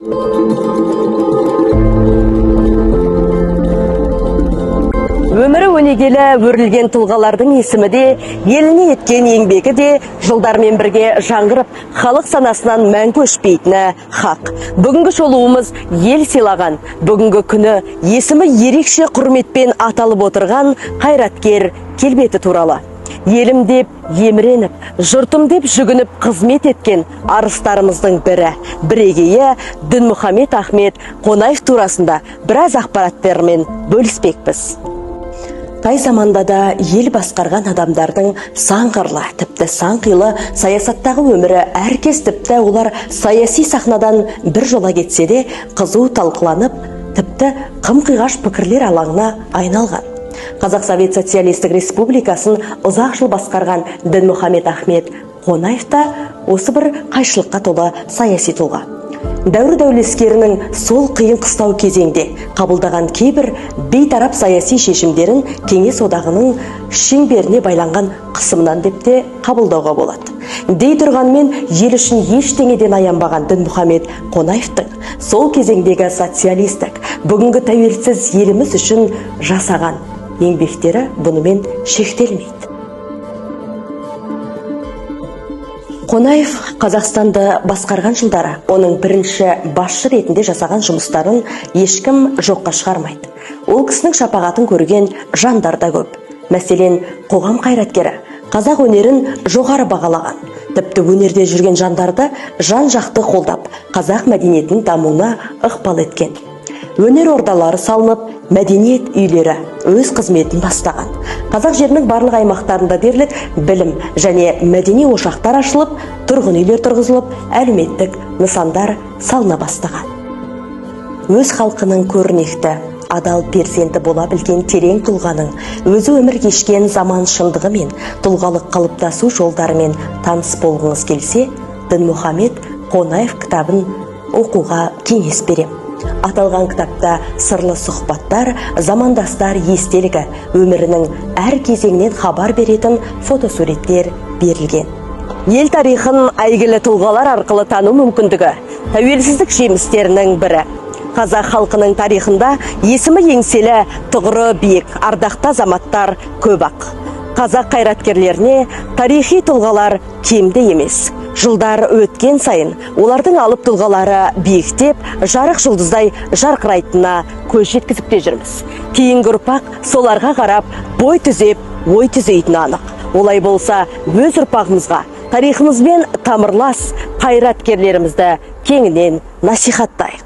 Өмірі өнегелі өрілген тұлғалардың есімі де, еліне еткен еңбегі де жылдармен бірге жаңғырып, халық санасынан мәңгі өшпейтіні хақ. Бүгінгі шолуымыз ел сыйлаған, бүгінгі күні есімі ерекше құрметпен аталып отырған қайраткер келбеті туралы. Елім деп еміреніп, жұртым деп жүгініп қызмет еткен арыстарымыздың бірі, бірегейі Дінмұхамед Ахмет Қонаев турасында біраз ақпараттармен бөліспекпіз. Қай заманда да ел басқарған адамдардың сан қырлы, тіпті сан қилы саясаттағы өмірі әркез, тіпті олар саяси сахнадан бір жола кетсе де, қызу талқыланып, тіпті қым-қиғаш пікірлер алаңына айналған. Қазақ Совет Социалистік Республикасын ұзақ жыл басқарған Дінмұхамед Ахмет Қонаев та осы бір қайшылыққа толы саяси тұлға. Дәуір дәулескерінің сол қиын қыстау кезеңде қабылдаған кейбір бейтарап саяси шешімдерін Кеңес Одағының шеңберіне байланған қысымынан деп те қабылдауға болады. Дей тұрғанмен, ел үшін ештеңеден аянбаған Дінмұхамед Қонаевтың сол кезеңдегі социалистік, бүгінгі тәуелсіз еліміз үшін жасаған еңбектері бұнымен шектелмейді. Қонаев Қазақстанды басқарған жылдары оның бірінші басшы ретінде жасаған жұмыстарын ешкім жоққа шығармайды. Ол кісінің шапағатын көрген жандар да көп. Мәселен, қоғам қайраткері қазақ өнерін жоғары бағалаған, тіпті өнерде жүрген жандарды жан-жақты қолдап, қазақ мәдениетінің дамуына ықпал еткен. Өнер ордалары салынып, мәдениет үйлері өз қызметін бастаған. Қазақ жерінің барлық аймақтарында дерлік білім және мәдени ошақтар ашылып, тұрғын үйлер тұрғызылып, әлеуметтік нысандар салына бастаған. Өз халқының көрнекті, адал перзенті бола білген терең тұлғаның өзі өмір кешкен заман шындығы мен тұлғалық қалыптасу жолдарымен таныс болғыңыз келсе, Дінмұхамед Қонаев кітабын оқуға кеңес берем. Аталған кітапта сырлы сұхбаттар, замандастар естелігі, өмірінің әр кезеңінен хабар беретін фотосуреттер берілген. Ел тарихын әйгілі тұлғалар арқылы тану мүмкіндігі тәуелсіздік жемістерінің бірі. Қазақ халқының тарихында есімі еңселі, тұғыры биік, ардақты азаматтар көп-ақ. Қазақ қайраткерлеріне тарихи тұлғалар кемде емес. Жылдар өткен сайын олардың алып тұлғалары биіктеп, жарық жұлдыздай жарқырайтынына көз жеткізіп те жүрміз. Кейінгі ұрпақ соларға қарап, бой түзеп, ой түзейтіні анық. Олай болса, өз ұрпағымызға тарихымызбен тамырлас қайраткерлерімізді кеңінен насихаттайық.